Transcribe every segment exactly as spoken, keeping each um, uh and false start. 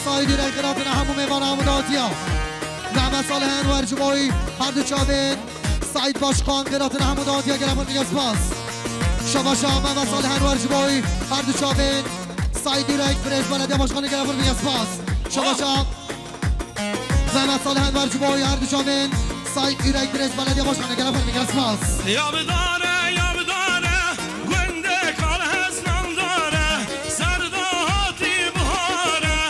Saîd Ûrek, qiratina hemû mêvana hemû dawetiya. Mehmet Salih Enwer ji bo her du çavên. Saîd Başkan, qiratina hemû dawetiya, gelek xwe mîne spas. Şabaşa Mehmet Salih Enwer ji bo her du çavên. Saîd Ûrek, birêz belediye başkanê, gelek xwe mîne spas. Şabaşa Mehmet Salih Enwer ji bo her du çavên. Saîd Ûrek, birêz belediye başkanê, gelek xwe mîne spas. Ya bidare, ya bidare. Gundê Kalhesnan dare, serda hatî bihare,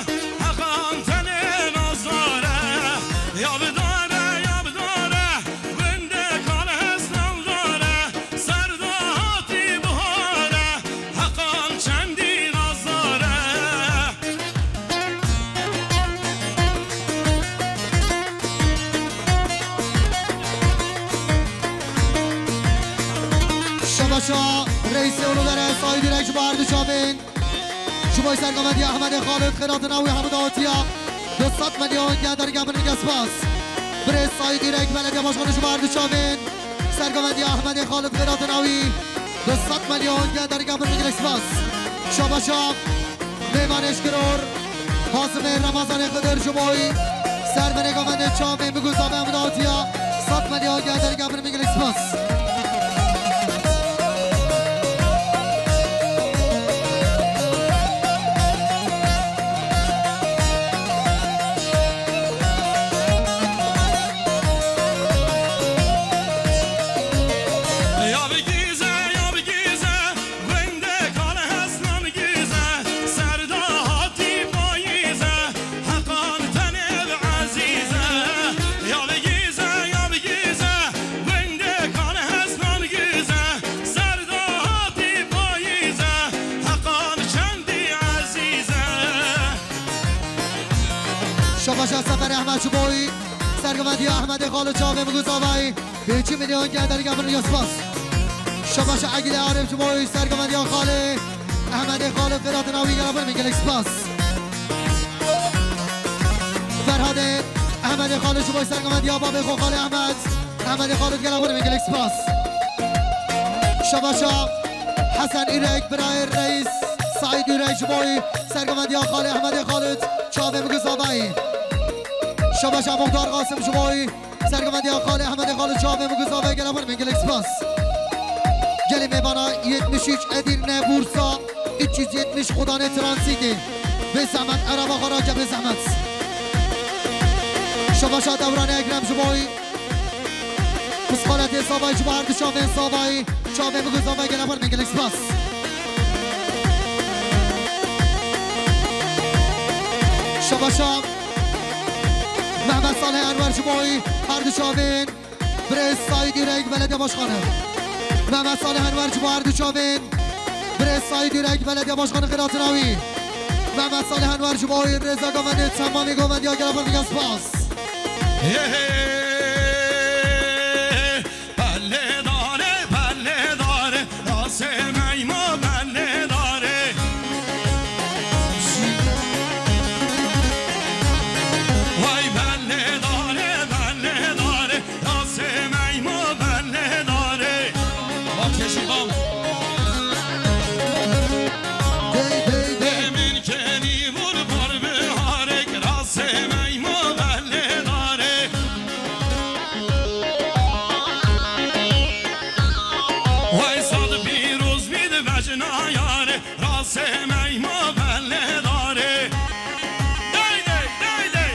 heqan tenê nazdare. Ya bidare, ya bidare, gundê Kalhesnan dare, serda hatî bihare, heqan çendî nazdare. Şabaşa reîsê û lidere Saîd Ûrek ji bo her du çavên. Ji bo sergovendiya Ehmedê Xalid, xêratina wî hemû dawetiya. Du sed milyon gel dergeh bin, gelek spas. Birêz Saîd Ûrek, belediye başkanê, ji bo her du çavên. Sergovendiya Ehmedê Xalid, xêratina wî. Du sed milyon gel dergeh bin, gelek spas. Şabaşa. Mêvanê ji kiror, Qasimê Remezanê Xidir ji bo wî servenê govendê çavê min guzave em dawetiya sed milyon gel dergeh bin, gelek spas. Ya bigîze, ya bigîze. Gundê Kalhesnan gîze, serda hatî payîze, heqan tenê bi ezîze. Ya bigîze, ya bigîze, gundê Kalhesnan gîze, serda hatî payîze, heqan çendî ezîze. Şabaşa Sefer Ehmed ji bo wî sergovendiya Ehmedê Xalid çavê min guzavayî. Pêncî milyon gel dergeh bin, gelek spas. Şabaşa Egîlê Arif ji bo sergovendiya Xalê Ehmedê Xalid, xêratina wî, gelek xwe mîne, gelek spas. Ferhadê Ehmedê Xalid ji bo sergovendiya babê xwe Xalê Ehmed. Ehmedê Xalid, gelek xwe mîne, gelek spas. Şabaşa Hesen Ûrek, birayê reîs Saîd Ûrek ji bo sergovendiya Xalê Ehmedê Xalid, çavê min guzavayî. Şabaşa Muxtar Qasim ji bo Sergovendiya Xalê Ehmedê Xalid çavê min guzave, gelek xwe mîne, gelek spas. Gelî mêvana yetmiş üç Edirne, Bursa, üç yüz yetmiş Kodanê Transîtê. Bê zehmet, eraba xwe rake, bê zehmet. Şabaşa Dewranê Ekrem ji bo wî. Pisxaletê Savayî ji bo her du çavên Savayî. Çavê min guzave, gelek xwe mîne, gelek spas. Şabaşa Mehmet Salih Enwer ji bo her du çavên. Birêz Saîd Ûrek, belediye başkanı. Mehmet Salih Enwer ji bo her du çavên. Birêz Saîd Ûrek, belediye başkanı, xêratina wî. Mehmet Salih Enwer ji bo rêza govendê, temamê govendiya, gelek xwe mîne, spas. Hey, hey. Belê dare, belê dare, rasê meyma belê dare. Vay belê dare, belê dare, rasê meyma belê dare. Bak yeşil bam. Hey, hey, hey. Emin keni vur bar biharek, rasê meyma belê dare. Wey sad pîroz bî di bejna yarê, rasê meyma belê darê. Dey dey, dey dey.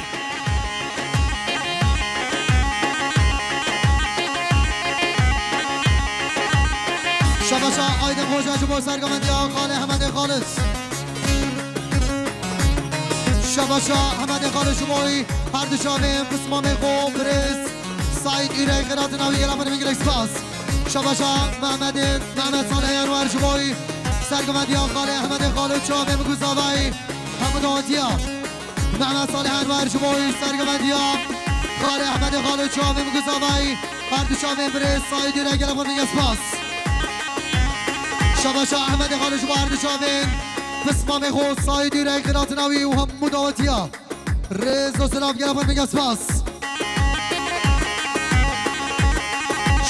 Şabaşa Aydın Xoca ji bo sergovendiya Xalê Ehmedê Xalis. Şabaşa Ehmedê Xalis ji bo her du çavên pismamê xwe birêz. Saîd Ûrek, xêratina wî, gelek xwe mîne, gelek spas. Şabaşa Mehmedê, Mehmet Salih Enwer ji bo sergovendiya Xalê Ehmedê Xalis, çavê min guzavayî hemû dawetiya. Mehmet Salih Enwer ji bo sergovendiya Xalê Ehmedê Xalis, çavê min guzavayî her du çavên birêz Saîd Ûrek, gelek xwe mîne, gelek spas. Şabaşa Ehmedê Xalis ji bo her du çavên pismamê xwe Saîd Ûrek, xêratina wî û hemû dawetiya. Rêz û silav, gelek xwe mîne, gelek spas.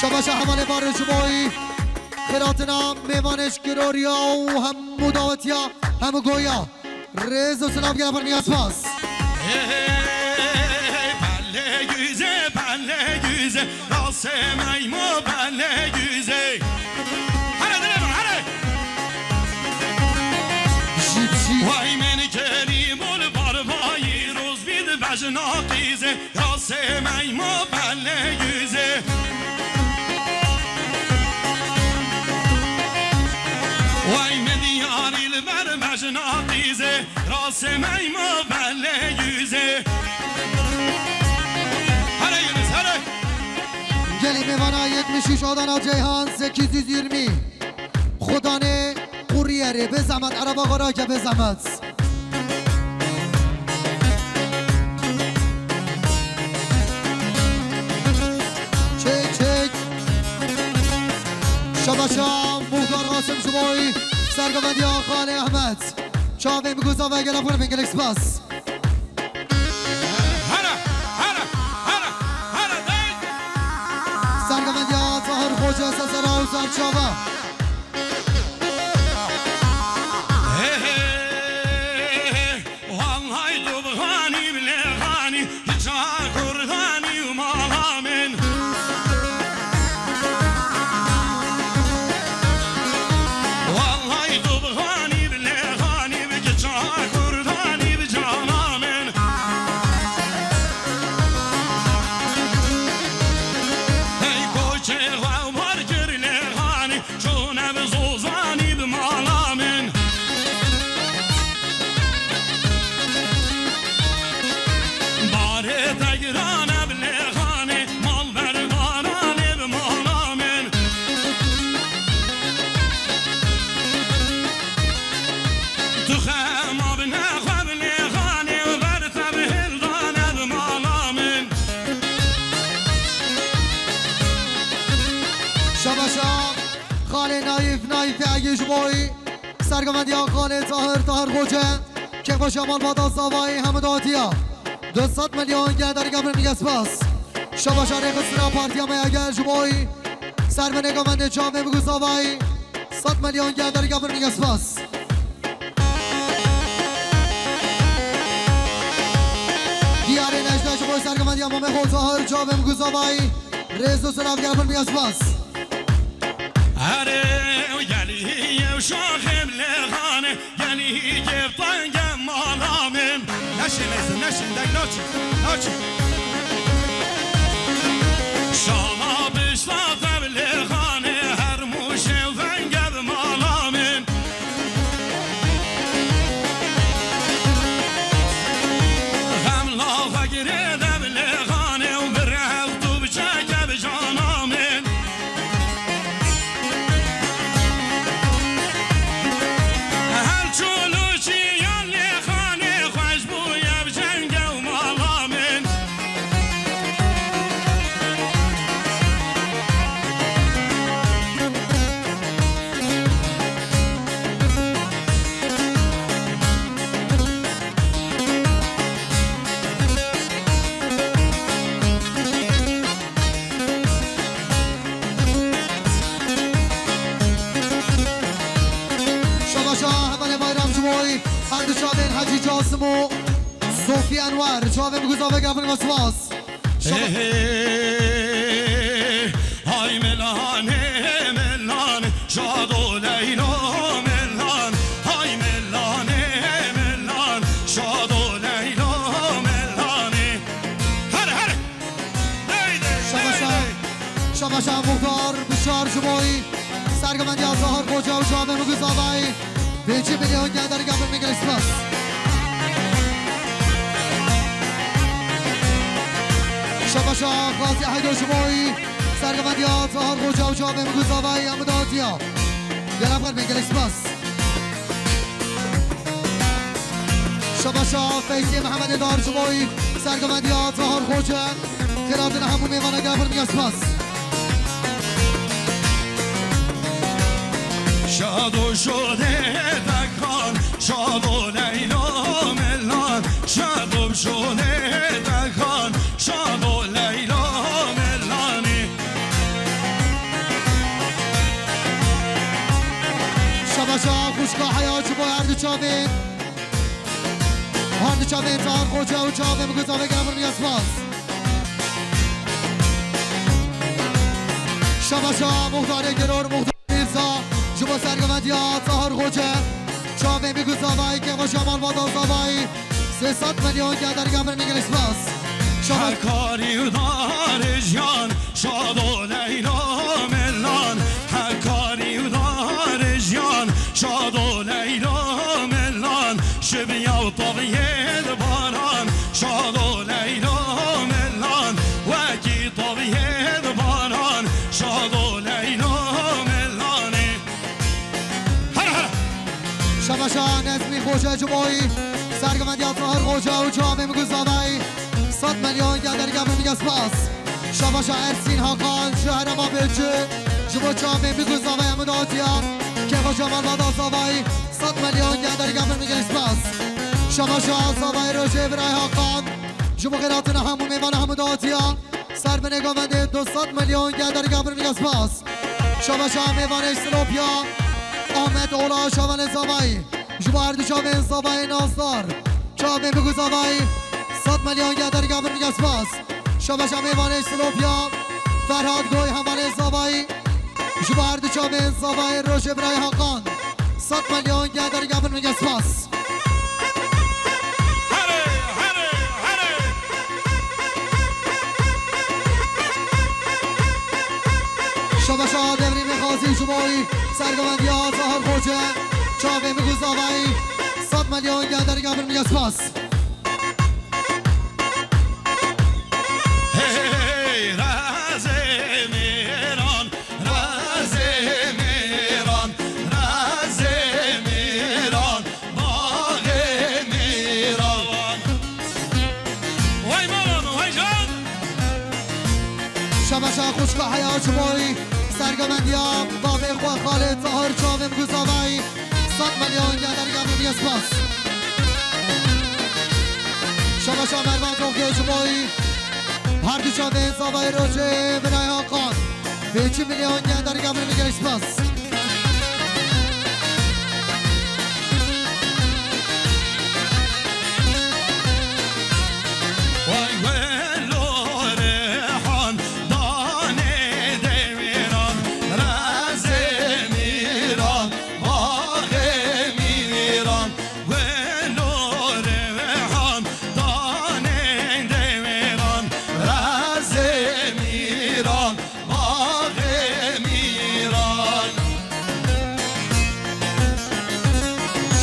Şabaşa hevalê Barê ji bo xêratina mêvanê ji kiroriya û hemû dawetiya, hemû goya. Rêz û silav gel ber niyaz spas. Hey, pelle güze, pelle güze, rasê meymo pelle güze. Here dilê min, here. Jî, jî. Way min kerî bol barvayî roz bîd bejna qîze. Rasê meymo pelle güze. Way min diyarî li ber bejna qîze. Rasê meymo pelle güze. Hele Yunus, hele. Gelî mêvana yetmiş üç Adana Ceyhan sekiz yüz yirmi. Xudanê kuriyerê, bê zehmet, ereba xwe rake, bê zehmet. Çek, çek. Şabaşa, Muhtar Qasim ji bo wî sergovendiya Xalê Ehmed. Çavên bi guza ve gelek xwe, gelek spas. Hara, hara, hara, hara, dey. Sergovendiya Tahir Xoce, Sesera û Serçava. He, he, he, he. Wallay tu bi xanî bi lê xanî, hiça kurdanî û mala min. Wallay tu bi xanî bi lê xanî, bi kiça kurdanî bi cana min. Hey koçê xwe bar kir lê xanî, çûne bi zozanî bi mala min. Barê te giran e bi lê xanê, mal ber baranê bi mala min. Tu xema bi nexwe bi lê xanê, ber te bi hildane bi mala min. Şabaşa. Xalê Naîf, Naîf Egî ji bo wî sergovendiya Xalê Tahir, Tahir Xoce, kêfxweşiya malbata Zavayî hemû datiya. Du sed milyon gel derî gel bin mîge spas. Şabaşa rêxistina partiya me ya gel ji bo wî servenê govendê çavê Migû Zavayî. Sed milyon gel derî gel bin mîge spas. Diyarê Necde ji bo sergovendiya mamê xwe Tahir çavê Migû Zavayî. Rêz û silav gel bin mîge spas. Erê, gelî yew şaxê bi lê xanê, gelî kêf tenge mala min. Neşin neyse, neşin, dey naçin, naçin. Şama pişta te bi lê xanê, her mûşê venge bi mala min. Xemla xwe girê de bi lê xanê û bi rew tu biçeke bi cana min. Her çolûçiya lê xanê xweş bûye bi cenge û mala min. Şabaşa hevalê Bayram ji bo wî, her du çavên Hecî Casim û Sofî Enwer, çavên bi guza vegirafin ve spas. Şaba- Hey, hey, hay melanê, melanê, şado Leylo melan. Hay melanê, melan, şado Leylo melanê. Her, her. Dey, dey, Şabaşa, dey, dey. Şabaşa Muxtar Bişar ji bo wî sergovendiya Zahar Xoca û çavên Migû Zavayî. Pêncî milyon gel derî gel bin mîge spas. Şabaşa Xazî Heydo ji bo wî sergovendiya Tahar Xoca û çavên Migû Zavayî em datiya. Gel em xwe bin gelek spas. Şabaşa Feyzî Mehemedê Dar ji bo wî sergovendiya Tahar Xoca. Xêr hatin hemû mêvana, gel em xwe bin gelek spas. Şado şode dekan, şado Leyla melan, şado şode dekan, şado Leyla melani. Şabaşa xwişka heya ji bo her du çavên. Çavên Tahir Xoce û çavên Guzavê Gavir, mîya spas. Şabaşa muxtarê Giror, muxtar Mîrza, ji bo sergivendiya Tahir Xoce. Çavên Guzavayî, kêfa şamal vada zavayî. Sê sed milyon gel dergah bin, mîya gelek spas. Şabaş. Hekarî û darê jiyan, şado Leyla Melan. Hekarî û darê jiyan, şado Leyla Melan. Şibiya û taviyê di baran, şado Leyla Melan. Wekî taviyê di baran, şado Leyla Melanê. Her her. Şabaşa Nezmî Xoce Cumoyî, sergivendiya Tahir Xoce û çavên Guzavayî. Sed milyon gel dergah bin, mîya spas. Şabaşa Ersîn Hakan ji herêma Bêçû, ji bo çavên Guzavayî hemû datiya. Kêfa şamal vada zavayî. Sed milyon gel dergah bin, mîya gelek spas. Şabaşa zavayê rojê Biray Hakan, ji bo xêratina hemû mêvana hemû datiya. Ser binê govendê du sed milyon gel dergah bin, mîya spas. Şabaşa mêvanê Silopya, Ahmet Ola, şavanê zavayî. Ji bo her du çavên zavayê Nazdar, çavên Guzavayî, sed milyon gel dergah bin, mîya spas. Şabaşa mêvanê Silopya, Ferhat Goy, hevalê zavayî. Ji bo her du çavên zavayê rojê Biray Hakan, sed milyon gel dergah bin, mîya spas. Here, here, here. Şabaşa Devrîmê Xazî ji bo sergivendiya Tahir Xoce, çavên Guzavayî, sed milyon gel dergah bin, mîya spas. Hey, razê mêran, razê mêran, razê mêran, baxê mêran. Vay malan, vay can. Şabaşa xwişka heya ji bo sergivendiya bavê xwe Xalê Tahir, çavên Guzavayî. Sed milyon gel dergah bin, mîya spas. Şabaşa Mervan Tokyo ji bo her du çavên zavayê rojê Biray Hakan. Pêncî milyon gel dergah bin, mîya gelek spas. Vay welo Rehan, danê dewiran, razê mîran. Baxê mîran, welo Rehan, danê dewiran, razê mîran, baxê mîran.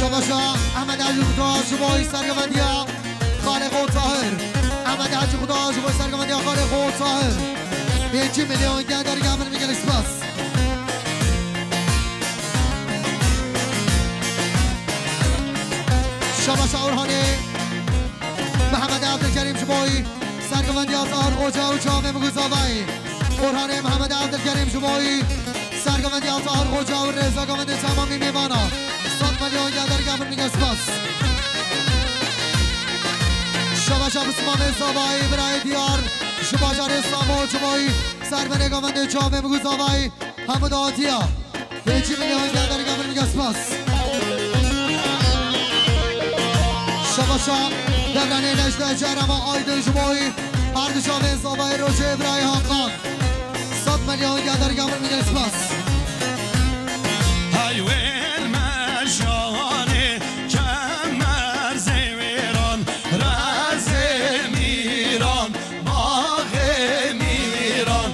Şabaşa Ehmed Elî Xuda ji bo sergivendiya Xalê xwe Tahir. Ehmed Hacî Xuda ji bo sergivendiya Xalê xwe Tahir. Pêncî milyon gel dergah bin, mîya gelek spas. Şabaşa Orhanê Mehmet Abdülkerim ji bo sergivendiya Tahir Xoce û çavên Guzavayî. Orhanê Mehmet Abdülkerim ji bo sergivendiya Tahir Xoce û rêzegavendê temamî mêvana. Sed milyon gel dergah bin, mîya spas. Şabaşa Bismamê Zavayî, birayê diyar, ji bajarê Samo ji bo serbenê gavendê çavên Guzavayî. Hemû datiya. Pêncî milyon gel dergah bin, mîya spas. Şabaşa Devranê Necde Cerema Aydın ji bo her du çavên Zavayê rojê birayê Hakan. Sed milyon gel dergah bin, mîya spas. Hey wêr meşanê kemer zêwêran, rezê mîran, baxê mîran,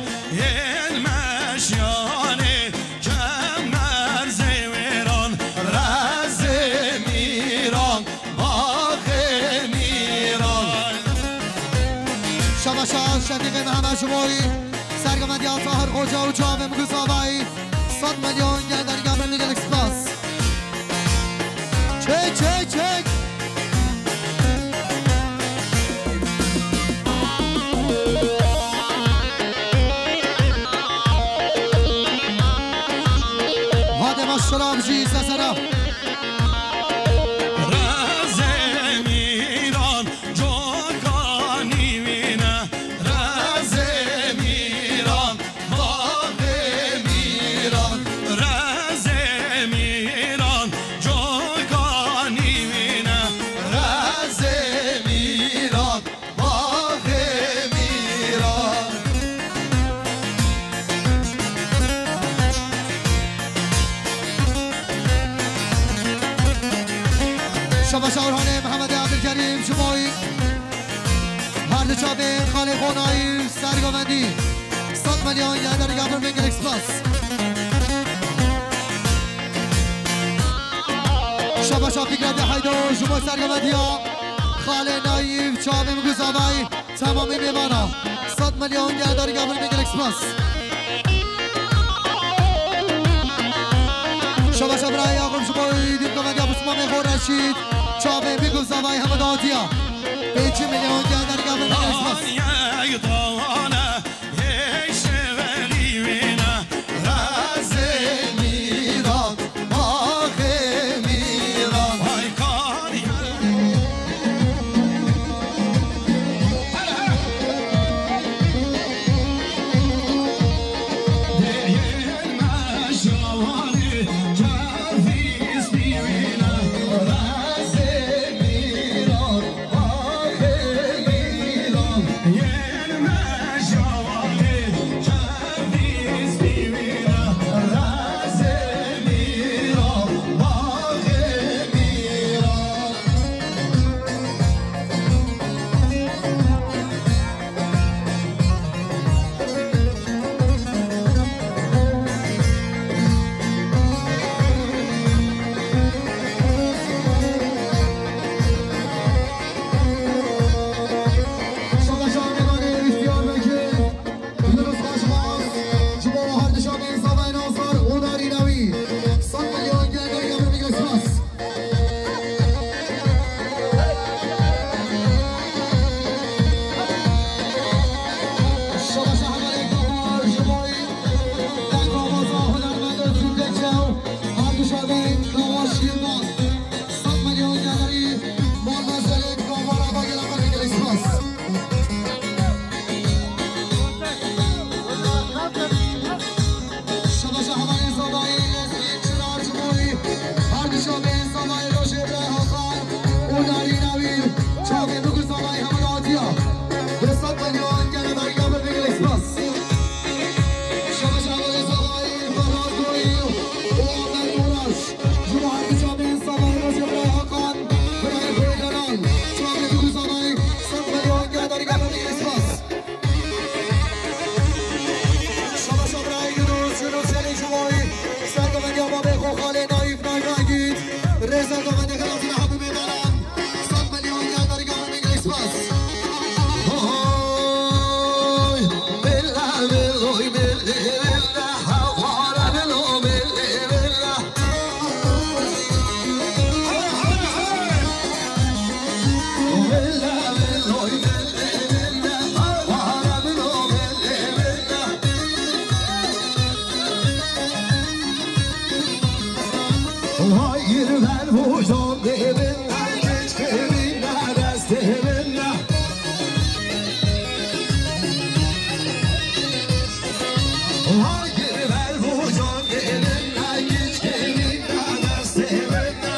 yên meşanê kemer zêwêran, rezê mîran, baxê mîran. Şabaşa Şefîqê Mehmet ji bo sergivendiya Tahir Xoca û çavên Guzavayî. Sed milyon gel dergah bin, gelek spas. Çek, çek, çek. Hadi maşallah, bizi izlesene. Rezê mîran coka nîvîne, rezê mîran, baxê mîran, rezê mîran coka nîvîne. Kerîm ji bo her du çavên xalê xwe nayî sergovendî. Sed milyon gelderî gavin vê gelek spas. Şabaşa Fikret Heydo ji bo sergovendiya xalê nayî çavên Guzavay. Temamî mêvana. Sed milyon gelderî gavin vê gelek spas. Şabaşa birayê Yaqûb ji bo dîngovendiya Bismamê xwe Reşîd. Çavê bî Guzavay hemû datiya. Pêncî milyon gelderî gavin vê gelek spas. Şabaşa Medanê Diyarbekir, Yunus Başmaz, ji bo her du çavên Zavayê Nazar û Darîna wî. Sed milyon gelderî gavin vê gelek spas. Şabaşa hevalên Gavar ji bo dengavaza hunermend Özgür Gökçe û her du çavên Gavar Şîrvan. Sed milyon gelderî malmezrayê Gavar Ava gelek gelek spas. Şabaşa hevalên Zavayê Lezgîn Çinar ji bo her du çavên Zavayê Rojê Birayê Hakan û Darîna wî. Çavê Bûk û Zavayê hemû datiya. Du sed milyon gelek darîka bir vê gelek spas. Şabaşa hevalên Zavayê Ferhat Goyî û Ahmet Muraş. Ji bo her du çavên Zavayê Rojê Birayê Hakan, Birayê Koydanan. Çavê Bûk û Zavayê sed milyon gelek darîka bir vê gelek spas. Şabaşa birayê Yunus, Yunus Elî Cumay, sergovendiya babê xwe xalê Naîf Naîf Agît, rêza govendê xelatî de hemû mêvanan, sed milyon gelderî gavin vê gelek spas. Oy, bella, belloy, belle, bella, hawara, bello, belle, bella. Hayır ver bu can dibine, geç kemiğine, dest dibine. Hayır ver bu can dibine, geç kemiğine, dest dibine.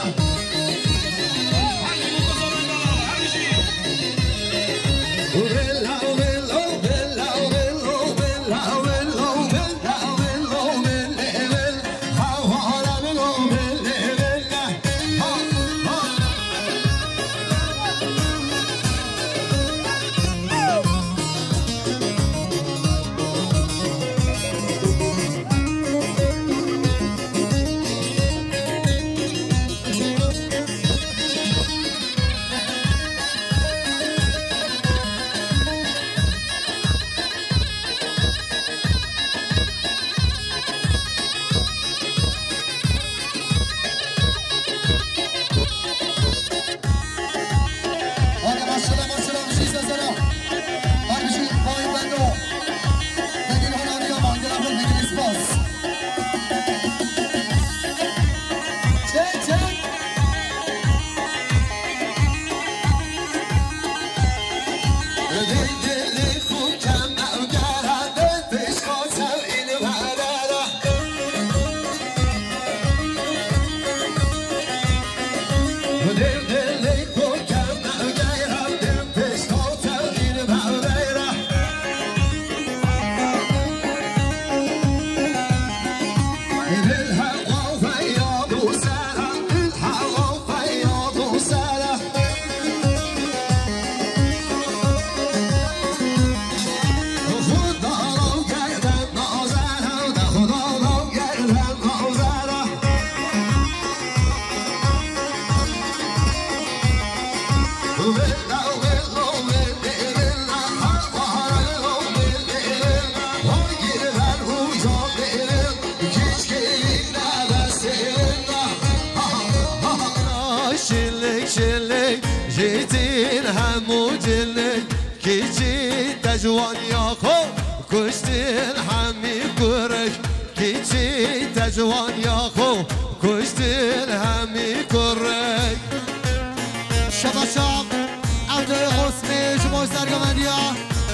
Şilik şilik jêtin hemû cilik, kîçî te ciwan ya xwe, kuştin hemî kurik. Kîçî te ciwan ya xwe, kuştin hemî kurik. Şabaşa, ew de Osmê ji bo sergovendiya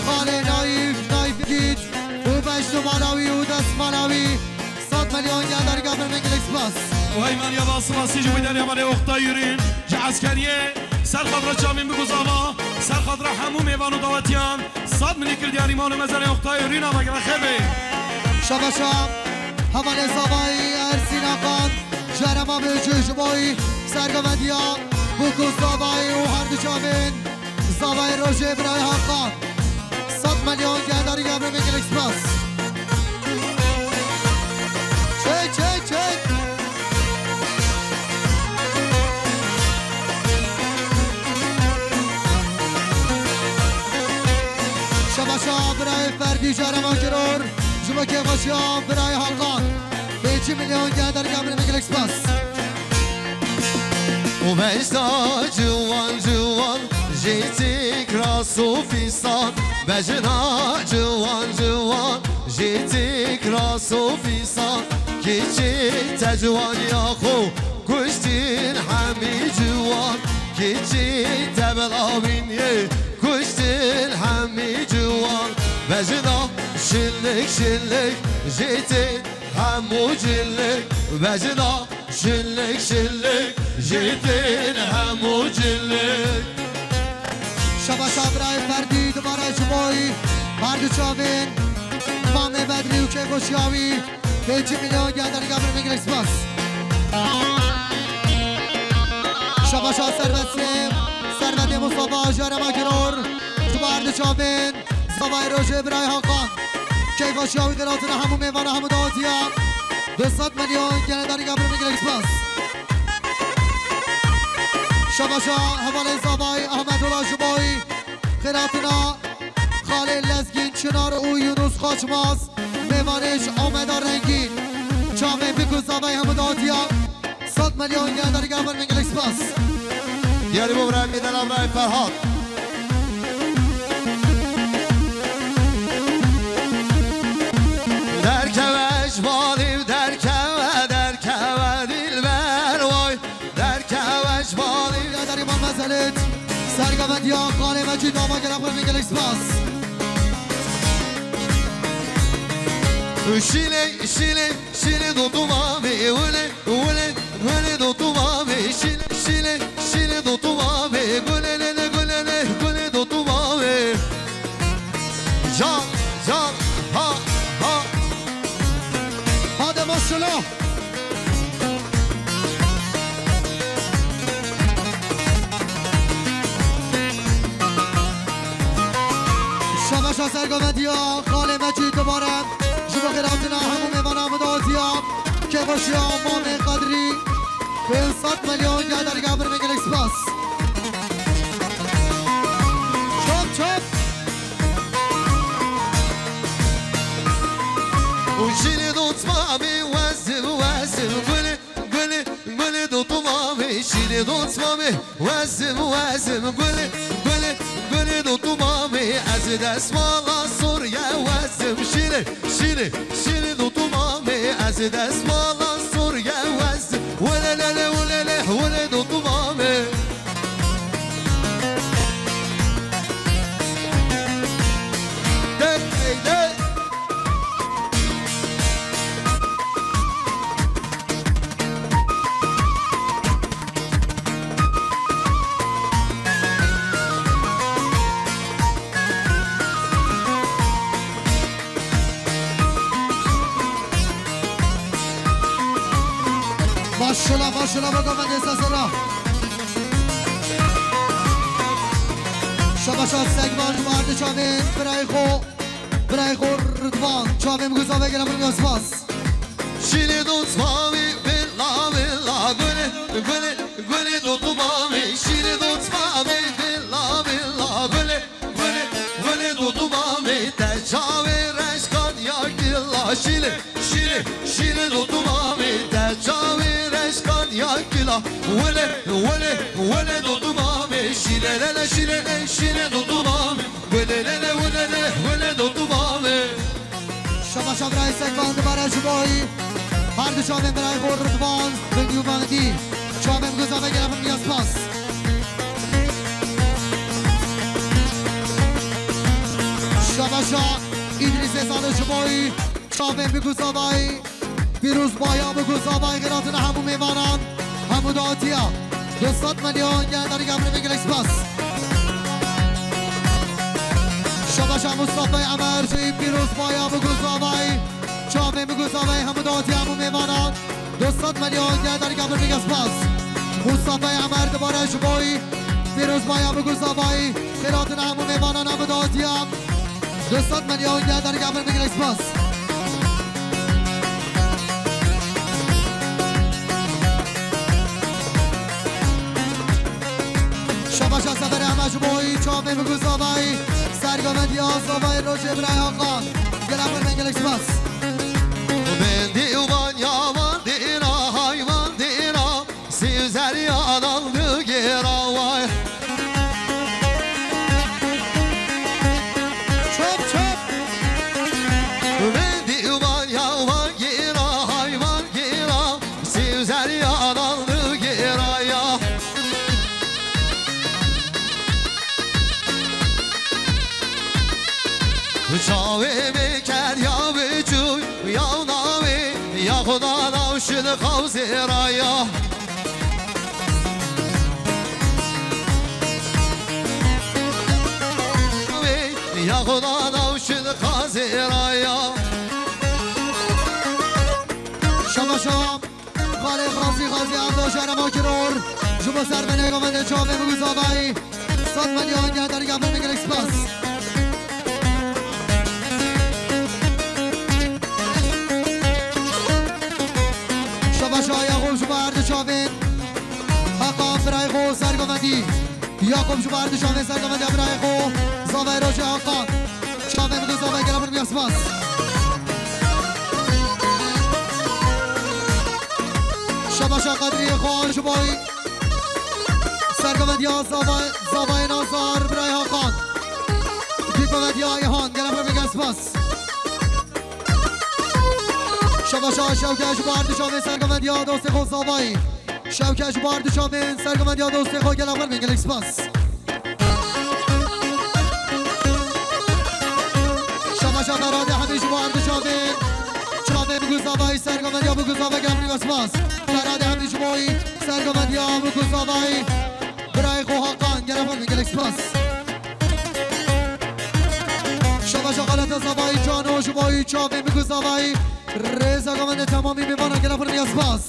xalê Naîf, Naîf Gît û beş numara wî û destmala wî. Sed milyon gel derga bir min gelek spas. Û heyman ya ba spasî ji bo derya malê Oxtay Yurîn ji eskeriyê ser xatra çavên biguzava, ser xatra hemû mêvan û dawetiyan. Sed milî kir diyarî mal û mezelê Oxtay Rîna me gere xêr be. Şabaşa hevalê zavayî Ersîn Hakan, ji herêma Bêjû ji boyî sergovendiya Bûk û zavayî û her du çavên zavayê rojê birayê Hakan. Sed milyon gel derî gel birê gelek spas. Çek, çek, çek. Şabaşa birayê Ferdî ji herêma Giror, ji bo kêfxweşiya birayê Hakan. Pêncî milyon gel derga min gelek spas. Û bejna ciwan ciwan jê têk ras û fîsan. Bejna ciwan ciwan jê têk ras û fîsan. Kîçî te ciwan ya xwe kuştin hemî ciwan. Kîçî te belawîn yê kuştin hemî ciwan. Bejna şilik şilik jê tê hemû cilik. Bejna şilik şilik jê tên hemû cilik. Şabaşa birayê Ferdî dubare ji boyî her du çavên Mamê Bedrî û kêfxweşiya wî. Pêncî milyon gel derga bir min gelek spas. Şabaşa Servet Sêm, Servetê Mustafa ji herêma Giror. Ji bo her du çavên zavayê rojê birayê Hakan. Keyfa şiya wî qiratina hemû mêvana hemû dawetiya. Du sed milyon gel derga bir min gelek spas. Şabaşa hevalê zavayê Ahmedullah ji boyî qiratina xalê Lezgîn Çinar û Yunus Xaçmaz. Mêvanê ji Ameda Rengîn. Çavên bik û zavayê hemû dawetiya. Sed milyon gel derga bir min gelek spas. Diyarî bo birayê Mêdana, birayê Ferhat. Derkeve ji balî, derkeve, derkeve dilber way. Derkeve ji balî. Gel derî mal mezelit. Serga ve diya xalê Mecîd ama gel bir min gelek spas. Şîlê, şîlê, şîlê dotu mamê, wile. Gule, gule dotu mavê, şile, şile, şile dotu mavê. Gule, le, le, gule, le, gule dotu mavê. Can, can, ha, ha. Hadi maşallah. Şabaşa sergovetiya, xalê Mecîd dubare. Ji bo xêratina hemû mêvana min dawetiya. Kêfxweşiya Mamê Qedrî. Pênc sed milyon gel derga bir min gelek spas. Çap, çap. Û şîrê dot mamê wezim, wezim, gulê, gulê, gulê dot mamê, şîrê dot mamê, wezim, wezim, gulê, gulê, gulê dot mamê, ez ê destmala sor ye wezim, şîrê, şîrê, şîrê dot mamê, ez ê destmala sor ye wezim. Welelele, welele, wele dot mamê. Dey, dey. Maşallah, maşallah, baka me dêsa sera. Şabaşa Segman, Mardi Çavên, birayê xo, birayê xo Ridvan, çavên guzave gelen bir spas. Şîrê dot mamê, vela, vela, gule, gule, gule dot mamê, şîrê dot mamê, vela. Wele, wele, wele dotu mame, şile lele, şile le, şile dotu mame. Wele lele, wele le, wele dotu mame. Şabaş a birayê Sekvan dibare ji bo wî. Her du çavên birayê xwe Ridvan, Bingî û Mehmetî. Çavên bi guza ve gelabin ya spas. Şabaş a Îdrîsê Salih ji bo wî. Çavên bi guza ve. Pîroz baya bi guza ve xêratina hemû mêvanan, hemû datiya. Du sed milyon gel derî gel birayê gelek spas. Şabaş a Mustafa Emer jî pîroz baya bi guza ve. Çavên bi guza ve hemû datiya hemû mêvanan. Du sed milyon gel derî gel birayê gelek spas. Mustafa Emer dibare ji bo wî. Pîroz baya bi guza ve. Xêratina hemû mêvanan hemû datiya. Du sed milyon gel derî gel birayê gelek spas. Şabaş a Seferê Emer ji bo wî çavên bi guza ve. Sergovendiya zavayê rojê birayê Hakan. Gelek xweş bên gelek spas. Bendî û van ya van dîna hay van dîna. Sî û zeryan aldı gêra vay. Çöp, çöp. Ve dîvan ya van gêra, hay van gêra. Sî û zeryan aldı gêra ya. Çavê me ker ya biçû ya navê ya Xuda nav şil xawzê ra ya. Ya Xuda nav şil xawzê ra ya. Şabaş a. Xalê Xazî, Xazî Erdo, Şerema Kiror. Ji bo sermenê govendê çavê min Guzavayî. Sed milyon gel derî gel min gelek spas. Şabaş a Yaxûb ji bo her du çavên. Hakan birayê xwe sergovendî. Yaxûb ji bo her du çavên sergovendiya birayê xwe. Zavayê rojê Hakan. Çavên min Guzavayî gel birayê min spas. Şabaş a Qedriyê xwe ji bo sergovendiya Zava-, Zavayê Nazar birayê Hakan. Dîpavetiya Ayhan, gelek xwe bêge spas. Şabaş a Şewke ji bo her du çavên sergovendiya dostê xwe Zavayî. Şewke ji bo her du çavên sergovendiya dostê xwe gelek xwe bêge gelek spas. Şabaş a Ferhadê Hemî ji bo her du çavên. Çavên bi Guzavayî sergovendiya bi Guzava gelek xwe bêge spas. Ferhadê Hemî ji bo sergovendiya bi Guzavayî. Birayê xwe Hakan, gelek xwe gelek spas. Şabaş a Xaleta Zavayî Cano ji bo wî çavên bi Guzavayî. Rêza govendê temamî mêvana gelek xwe ya spas.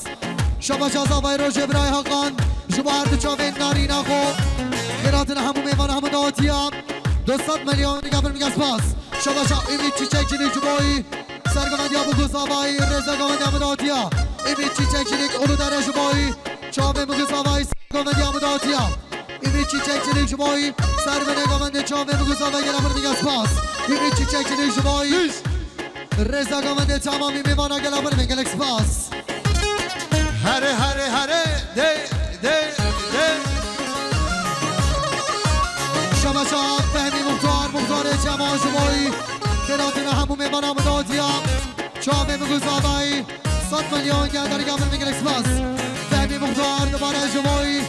Şabaş a Zavayî rojê birayê Hakan ji bo her du çavên narîna xwe. Xêratina hemû mêvana hemû dawetiya. Du sed milyon gelek xwe ya spas. Şabaş a Ümit Çiçekçilik ji bo wî. Sergovendiya bi Guzavayî, rêza govendiya min datiya. Ümit Çiçekçilik, Uludere ji bo wî. Çavên bi Guzavayî, sergovendiya min datiya. Ümit Çiçekçilik ji bo wî. Sermenê govendê çavên bi Guzavayî gelek xwe bêge spas. Ümit Çiçekçilik ji bo wî. Rêza govendê temamî mêvana gelek xwe bêge gelek spas. Here, here, here, de, de, de. Şabaş a Fehmî Muxtar, Muxtarê Cemal ji bo wî. Xêratina hemû mêvana min datiya. Çavên bi Guzavayî. Sed milyon gel derî gel birayê min gelek spas. Fehmî Muxtar dibare ji bo wî.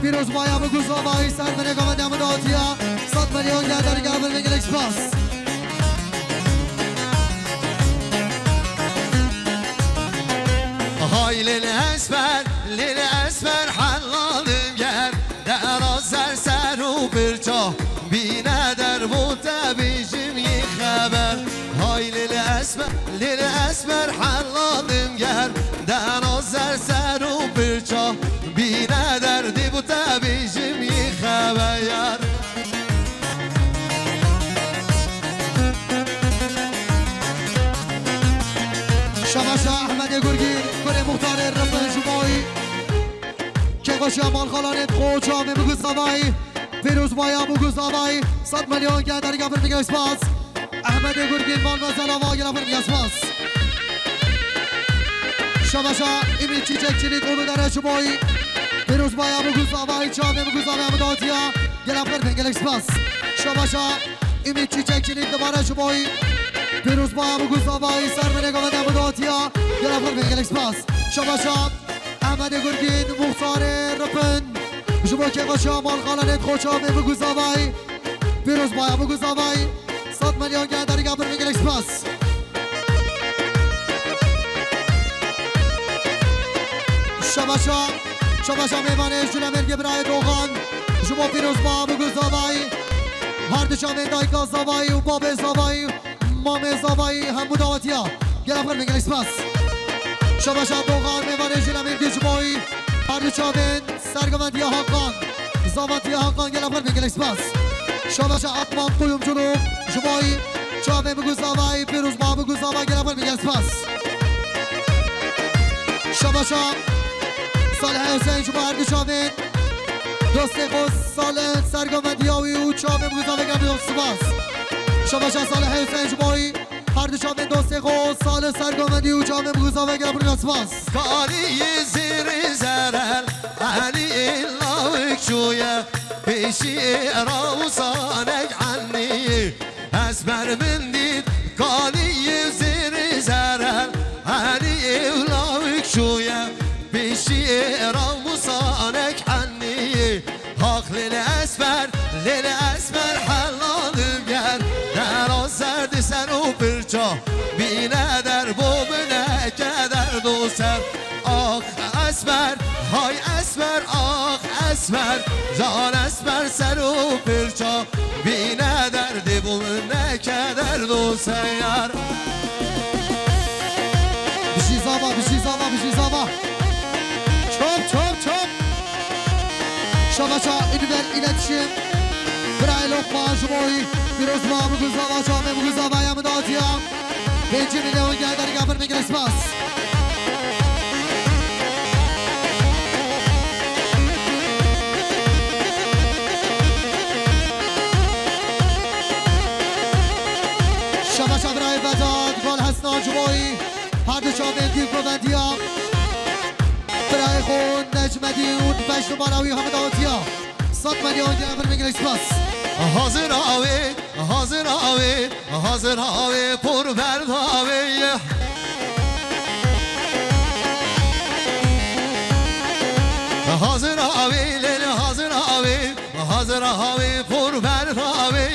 Pîroz baya bi Guzavayî sermenê govendê min datiya. Sed milyon gel derî gel birayê min gelek spas. Hay lil esmer, lil esmer helalım gel. Dera ser ser û birça bîne der bo te bêjim yê xeber. Hay lil esmer, lil esmer helalım gel. Dera ser ser û birça bîne der dê bo te bêjim yê xeber. Şabaş a Ehmedê Gurgî, kurê Muxtarê Rifin ji bo wî. Kêfxweşiya malxalanê dixwe çavê bi Guzavayî. Pîroz baya bi Guzavayî. Sed milyon gel derî gel birayê min gelek spas. Ehmedê Gurgîn mal mezelava gelek xwe bêge spas. Şabaş a Ümit Çiçekçilik, Uludere ji bo wî. Pîrozbaya Biguzavayî, çavê Biguzavayî Hemû Dawatiya. Gelek xêr bên, gelek spas. Şabaşa Ümit Çiçek, kilît dibare ji bo wî. Pîrozbaya Biguzavayî, ser binê govendê Hemû Dawatiya. Gelek xêr bên, gelek spas. Şabaşa Ehmedê Gurgîn, muxtarê Ripin. Ji bo kêfa şa mal xalanê xwe, çavê Biguzavayî. Pîrozbaya Biguzavayî. Sed milyon gelek derî gabir, gelek spas. Şabaşa, şabaşa mêvanê Jûlemêrgê birayê Doxan. Ji bo Pîrozbaya Biguzavayî. Her du çavên dayika Zavayî û babê Zavayî, mamê Zavayî, hemû dawetiya. Gelek xêr bên, gelek spas. Şabaşa Doxan, mêvanê Jûlemêrgê ji bo wî. Her du çavên Sergovendiya Hakan. Zavatiya Hakan, gelek xêr bên, gelek spas. Şabaşa Akman Kuyumculuk, ji bo wî. Çavê Biguzavayî, Pîrozbaya Biguzavayî, gelek xêr bên, gelek spas. Şabaşa Salih Hüseyin, ji bo her du çavên dostê xwe Salih, Sergovendiya wî û çavê Biguzavayî, gelek spas. Şabaşa Salih Hüseyin, ji bo wî. Her du çavên dostê xwe, Salih Sergomendî û çavê Biguzavayî, gelek spas. Kanî zêrê zerel, enî lawik çûye, pêşî rawsanek enî. Esmer min dît, kanî zêrê zerel, enî lawik çûye, pêşî rawsanek enî. Haq lêlê esmer, lêlê esmer helal ger. Dera ser di ser û pirça, bîne der bo bineke derdo ser. Ax esmer, hay esmer, ax esmer, can esmer ser û pirça, bîne der di bo bineke derdo ser. Bijî Zava, bijî Zava, bijî Zava. Çop, çop, çop. Şabaşa Ünver İletişim. Birayê Lokman ji bo wî. Pîrozbaya Biguzava, çavê Biguzavayî Hemû Dawatiya. Pêncî milyon gelek derî gabir, gelek spas. Şabaşa birayê Vedat, gol Hesna ji bo wî. Her du çavên dî govendiya. Birayê xwe Necmedî û beş numara wî Hemû Dawatiya. Sed milyon gelek xêr bên, gelek spas. Hazir avê, hazir avê, hazir avê, por berdavê ye. Hazir avê, lêlê hazir avê. Hazir avê, por berdavê.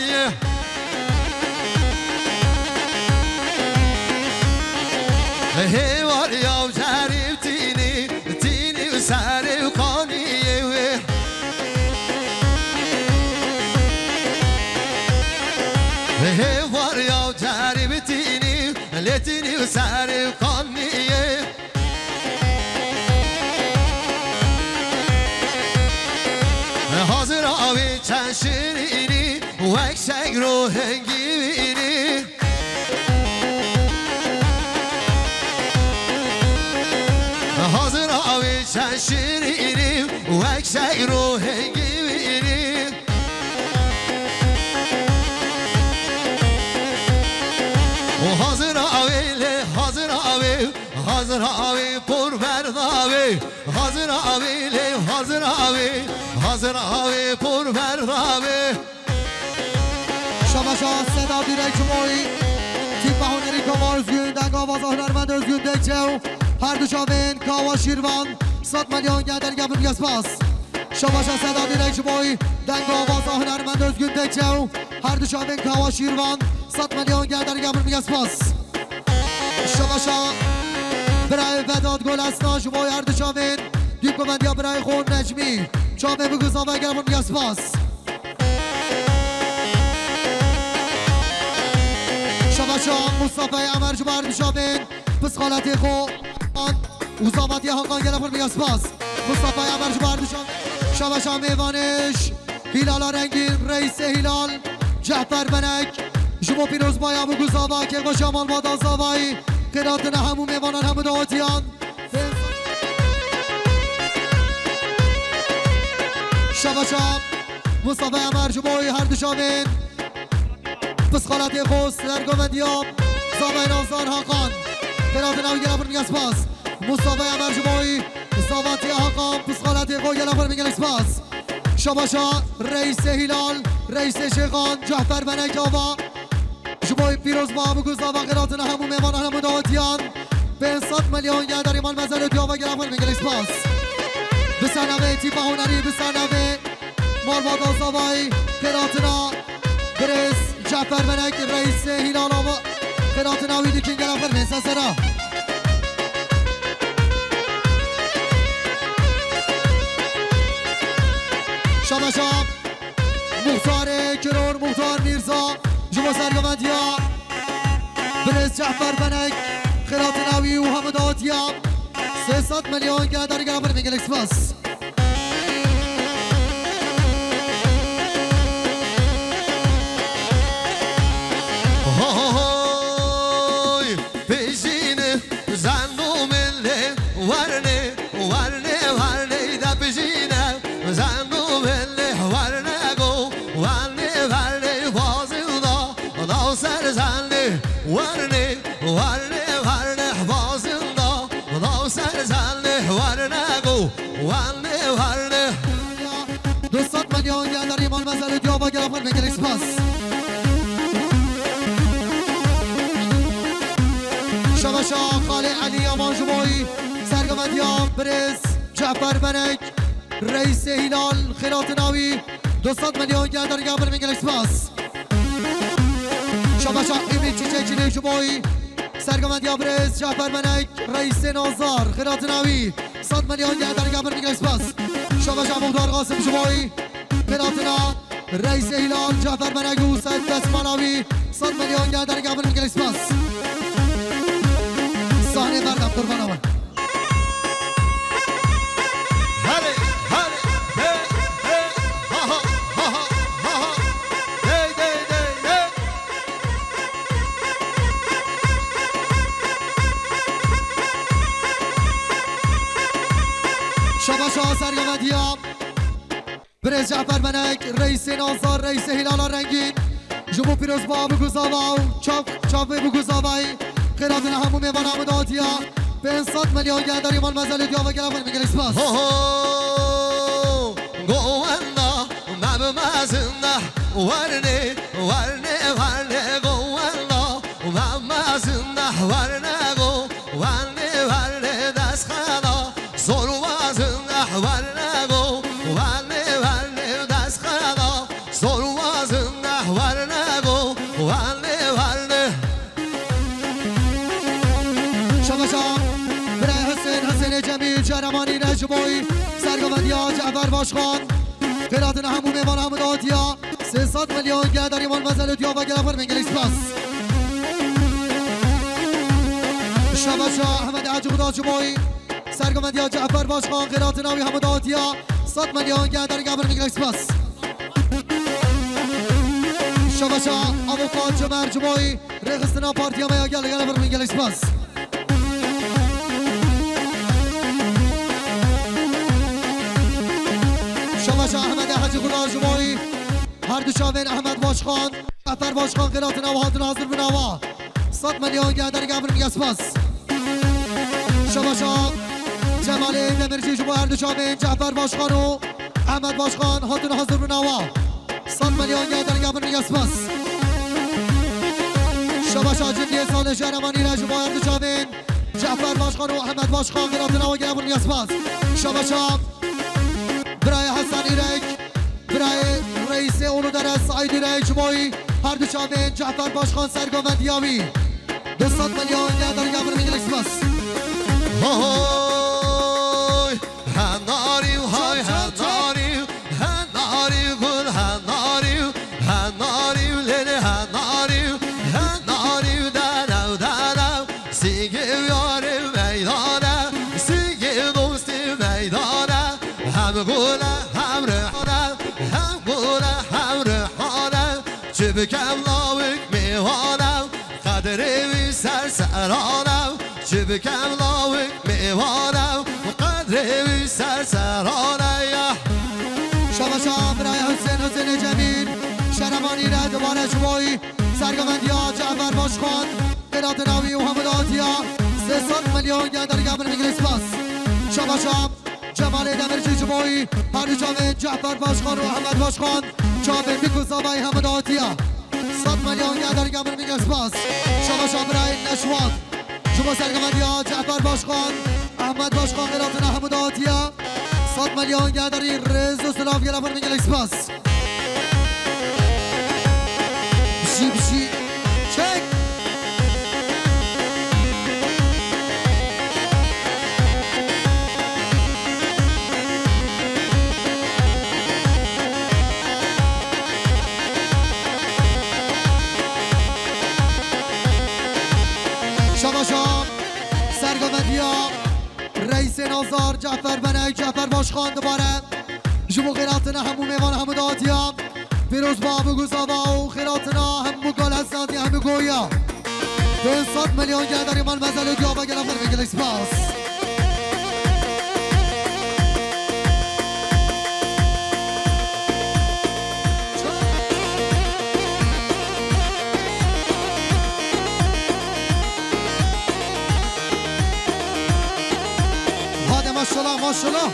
Hêvar yaw cerî tînî, tînî û serê û kanî yê wê. Hêvar yaw cerî tînî, lê tînî û serê û kanî yê. Hazir avê çend şirînî, wek şegro hingî wînî. Hazir avê çend şirînî, wek şegro hingî wînî. Û hazir avê lê, hazir avê, hazir avê, por berdavê. Hazir avê lê, hazir avê, hazir avê, por berdavê. Şabaşa Seda Dîrek ji bo wî. Tîpa hunerî Kawa Özgün, dengavaza hunermend Özgün Dekçe û her du çavên Kawa Şîrvan. Sed milyon gelek derî gabir, gelek spas. Şabaşa Seda Dîrek ji bo wî, dengavaza hunermend Özgün Dekçe û her du çavên Kawa Şîrvan. Sed milyon gelek derî gabir, gelek spas. Şabaşa birayê Vedat, gol Hesna ji bo her du çavên. Dî govendiya birayê xwe Necmî. Çavê Biguzava, gelek xêr, gelek spas. Şabaşa Mustafa Emer ji bo her du çavên. Pis xaletê xwe. Û Zavatiya Hakan, gelek xêr, gelek spas. Mustafa Emer ji bo her du çavên. Şabaşa mêvanê ji Hîlala Rengîn, Reîsê Hîlal, Cehfer Benek, ji bo pîrozbaya Biguzava, kêfa şa malbata Zavayî, qêratina hemû mêvanan, hemû dawetiyan. Şabaşa Mustafa Emer ji bo her du çavên. Pis xaletê xwe, Sergovendiya Zavayî Navzar Hakan. Qêratina wî, gelek xêr, gelek spas. Mustafa Emer ji bo wî, Zavatiya Hakan, psixoletê xwe gelek xwe min gelek spas. Şabaşa Reîsê Hîlal, Reîsê Şêxan, Cafer Benek Ava. Ji bo pîroz ba bi guzava xêratina hemû mêvanan hemû dawetiyan. Pênc sed milyon geldarî mal mezel û diyava gelek xwe min gelek spas. Bi ser navê tîpa hunerî, bi ser navê Malbata Zavayî, xêratina birêz Cafer Benek, Reîsê Hîlal Ava, xêratina wî dikin gelek xwe min sesera. Şabaşa Muxtarê Kiror, Muxtar Mîrza, ji bo sergovendiya birêz Cafer Benek, xêratina wî û hemû dawetiya sê sed milyon geldarî gelek xwe min gelek spas. Hoy, pejine, zando mele, warne, warne, warne, da pejine, zando mele, warne go, warne, warne, fazilda, da ser zande, warne, warne, warne, fazilda, da ser zande, warne go, warne, warne. Du sed milyon geldarî mal mezel û diyava gelek xwe min gelek spas. Şabaşa Xalê Elî Yaman ji bo wî sergovendiya birêz Cafer Benek, Reîsê Hîlal, xêratina wî du sed milyon geldarî gelek xwe min gelek spas. Şabaşa Ümit Çiçekçili ji bo wî sergovendiya birêz Cafer Benek, Reîsê Nazar, xêratina wî sed milyon geldarî gelek xwe min gelek spas. Şabaşa Muxtar Qasim ji bo wî xêratina Reîsê Hîlal Cafer Benek û sed destmala wî sed milyon geldarî gelek xwe min gelek spas. Sahnê berdem qurbana we. Hale, hale, he, he, ha, ha, ha, ha, ha, ha. Dey, dey, dey, dey. Şabaşa sergovendiya birêz Cafer Benek, Reîsê Nazar, Reîsê Hîlala Rengîn, ji bo pîrozba bi guzava û çav, çavê bi guzavayî, xêratina hemû mêvana min datiya pênc sed milyon geldarî mal mezelê diya ve gelek xwe min gelek spas. Ho, ho, govenda, me bi mezin de, werne, werne, werne, govenda, me bi mezin de, werne, go, werne, werne, dest xela, sor wazin de, werne, go, werne, werne, dest xela, sor wazin de, werne, go, werne, werne. Şabaşa birayê Husên, Husênê Cemîl, Çehremanî Necboy, sergovendiya Cefer Başkan, xêratina hemû mêvan hemû datiya sê sed milyon geldarî mal mezelê diya ve gelek xwe min gelek spas. Şabaşa Ehmed Hacı Xuda Cumoy, sergovendiya Cefer Başkan, xêratina wî hemû datiya sed milyon geldarî gelek xwe min gelek spas. Şabaşa Avukat Cemer Cumoy, rêxistina partiya me ya gel, gelek xwe min gelek spas. Şabaşa Ehmed Hacı Xuda Cumoy, her du çavên Ehmed Başkan, Cefer Başkan, xêratina û hatin hazir bin awa. Sed milyon geldarî gelek xwe min gelek spas. Şabaşa Cemalê Demirci ji bo her du çavên Cefer Başkan û Ehmed Başkan hatin hazir bin awa. Sed milyon geldarî gelek xwe min gelek spas. Şabaşa Cindiyê Salê Şehremanî re ji bo her du çavên Cefer Başkan û Ehmed Başkan, xêratina we gelek xwe min gelek spas. Şabaşa birayê Hesen Îrek, birayê Reîsê Uludere Saîd Îrek ji bo her du çavên Cefer Başkan, sergovendiya wî. Du sed milyon geldarî gelek xwe min gelek spas. Hoy, henarî, hay, henarî, henarî, gul, henarî, henarî, lêlê, henarî, henarî, derew, derew, sîngê yarê meydane, sîngê dostî meydane, hem gule, hem rihane, hem gule, hem rihane, çi bikem lawik mêvane, qedrê wî ser serane, çi bikem lawik mêvane, qedrê wî ser serane ya. Şabaşa birayê Husên, Husênê Cemîl, Şehremanî re dubare ji bo wî sergovendiya Cefer Başkan, xêratina wî û hemû datiya Sed milyon gel dergah bin, gelek spas. Şabaşa Cemalê Demirci ji bo wî, her du çavên Cefer Başkan û Ehmed Başkan, çavên bîk û zavayî hemû datiye. Sed milyon gel dergah bin, gelek spas. Şabaşa birayê Neşwan. Ji bo serkeftiya Cefer Başkan, Ehmed Başkan, xêratina hemû datiye. Sed milyon gel derî rêz û silav gel bin, gelek spas. Bişî, bişî. Çek. Şabaşa sergometiya Reîsê Nazar Cefer Benek, Cefer Başkan dibare. Ji bo xêratina hemû mêvan, hemû datiya. Pîroz ba bû guzava û xêratina hemû gel hesatî, hemû goya. Pênc sed milyon gel derî mal mezel û diyava gel xwe, gelek spas. Hadi maşallah, maşallah.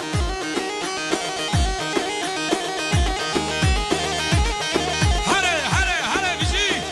Here, here, here, bijî.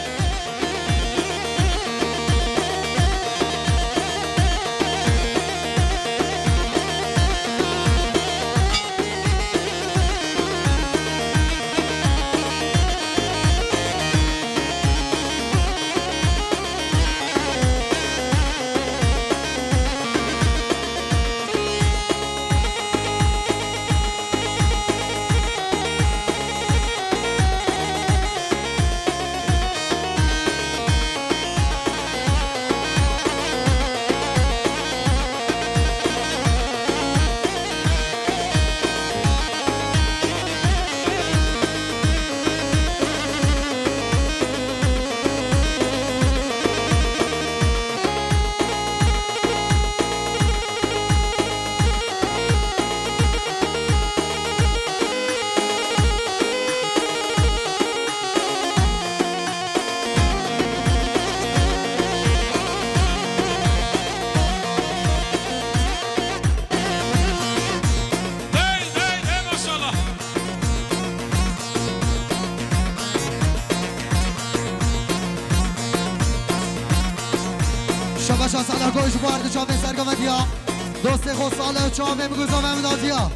Hey, hey, hey, maşallah. Şabaşa Salih Koç, bu arada çavên sergometiya. Dostê xwe Salih, çavên biguzavên min datiya.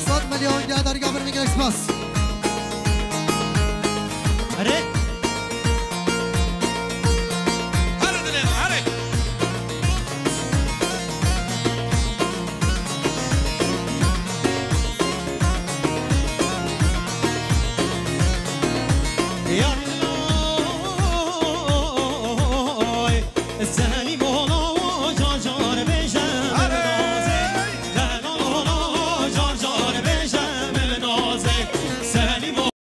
Sed milyon gel dergah bin, gelek spas.